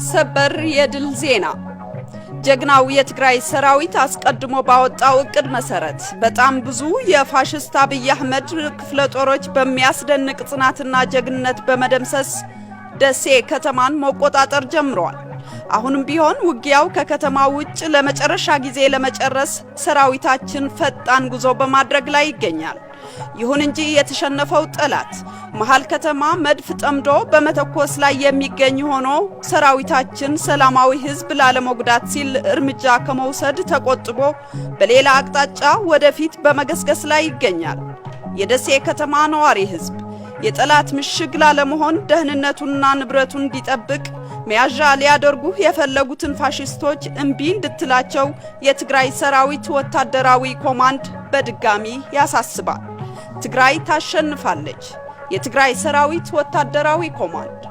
ሰበር የድል ዜና። ጀግናው የትግራይ ሰራዊት አስቀድሞ ባወጣው እቅድ መሰረት በጣም ብዙ የፋሽስት አብይ አህመድ ክፍለ ጦሮች በሚያስደንቅ ጽናትና ጀግንነት በመደምሰስ ደሴ ከተማን መቆጣጠር ጀምረዋል። አሁንም ቢሆን ውጊያው ከከተማ ውጭ ለመጨረሻ ጊዜ ለመጨረስ ሰራዊታችን ፈጣን ጉዞ በማድረግ ላይ ይገኛል። ይሁን እንጂ የተሸነፈው ጠላት መሃል ከተማ መድፍ ጠምዶ በመተኮስ ላይ የሚገኝ ሆኖ ሰራዊታችን ሰላማዊ ህዝብ ላለመጉዳት ሲል እርምጃ ከመውሰድ ተቆጥቦ በሌላ አቅጣጫ ወደፊት በመገስገስ ላይ ይገኛል። የደሴ ከተማ ነዋሪ ህዝብ የጠላት ምሽግ ላለመሆን ደህንነቱንና ንብረቱን እንዲጠብቅ መያዣ ሊያደርጉ የፈለጉትን ፋሽስቶች እምቢ እንድትላቸው የትግራይ ሰራዊት ወታደራዊ ኮማንድ በድጋሚ ያሳስባል። ትግራይ ታሸንፋለች። የትግራይ ሰራዊት ወታደራዊ ኮማንድ።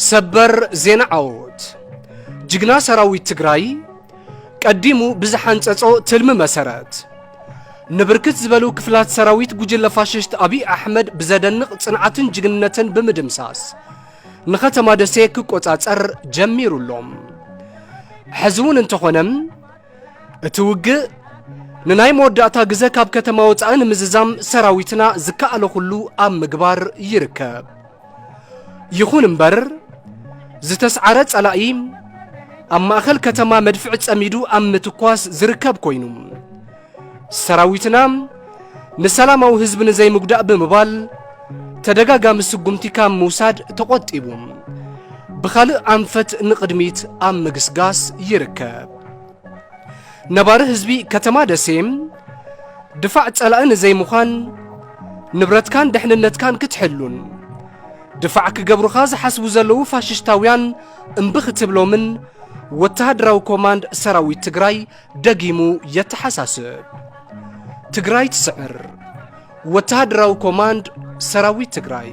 ሰበር ዜና ዓወት። ጅግና ሰራዊት ትግራይ ቀዲሙ ብዝሓንጸጾ ትልሚ መሰረት፣ ንብርክት ዝበሉ ክፍላት ሰራዊት ጉጅለ ፋሽስት ኣብይ ኣሕመድ ብዘደንቕ ጽንዓትን ጅግንነትን ብምድምሳስ፣ ንኸተማ ደሴ ክቆጻጸር ጀሚሩ ኣሎ። ሕዚ እውን እንተኾነ፣ እቲ ውግእ ንናይ መወዳእታ ግዘ ካብ ከተማ ወጻኢ ንምዝዛም ሰራዊትና ዝከኣሎ ኩሉ ኣብ ምግባር ይርከብ። ይኹን እምበር፣ ዝተስዓረ ጸላኢ ኣብ ማእከል ከተማ መድፍዕ ጸሚዱ ኣብ ምትኳስ ዝርከብ ኮይኑ፣ ሰራዊትና ንሰላማዊ ህዝቢ ንዘይምጉዳእ ብምባል፣ ተደጋጋሚ ስጉምቲ ካብ ምውሳድ ተቖጢቡ፣ ብኻልእ ኣንፈት ንቕድሚት ኣብ ምግስጋስ ይርከብ። ነባሪ ህዝቢ ከተማ ደሴ፣ ድፋዕ ጸላኢ ንዘይምዃን፣ ንብረትካን ድሕንነትካን ክትሕሉን፣ ድፋዕ ክገብሩኻ ዝሓስቡ ዘለዉ ፋሽስታውያን እምቢ ክትብሎምን ወተሃደራዊ ኮማንድ ሰራዊት ትግራይ ደጊሙ የተሓሳስብ። ትግራይ ትስዕር። ወተሃደራዊ ኮማንድ ሰራዊት ትግራይ።